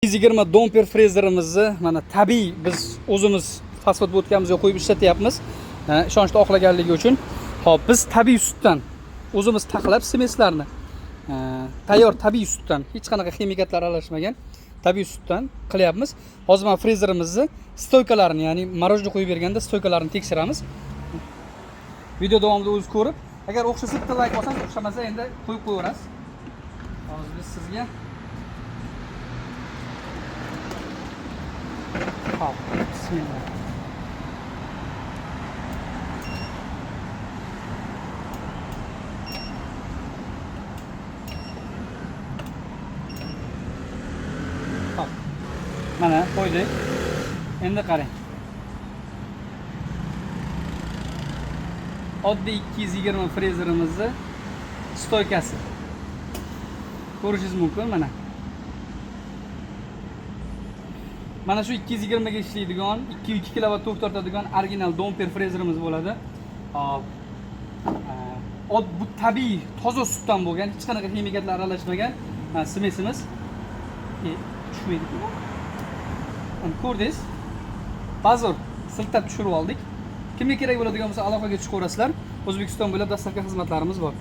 220 domper frezerimizni mana tabiiy biz o'zimiz fosfat bo'tkamizga qo'yib ishlatyapmiz. Ishonchni oqlaganligi uchun. Xo'p, biz tabiiy sutdan o'zimiz taxlab smeslarni tayyor tabiiy sutdan, hech qanaqa ximikatlar aralashmagan tabiiy sutdan qilyapmiz. Hozir mana frezerimizni stoykalarini, ya'ni мороженое qo'yib berganda stoykalarini tekshiramiz. Video davomida o'zingiz ko'rib, agar o'xshasa bitta like bosasiz, o'xshamasa endi qo'yib qo'yaverasiz. Hozir biz sizga. Xo'p, bismillah. Xo'p. Mana qo'ydik. Endi qarang. Oddiy 220 frezerimizni stoykasi. Ko'rishingiz mumkin mana. Mana shu 220 ga ishlaydigan, 2.2 kilovat tok tortadigan original domper frezerimiz bo'ladi. Xo'p. Bu tabiiy toza sutdan bo'lgan, hech qanaqa ximikatlar aralashmagan smesimiz. Tushmaydi. Mana ko'rdingiz? Bazor siltab tushirib oldik. Kimga kerak bo'ladigan bo'lsa aloqaga chiqaverasizlar. O'zbekiston bo'ylab доставка xizmatlarimiz bor.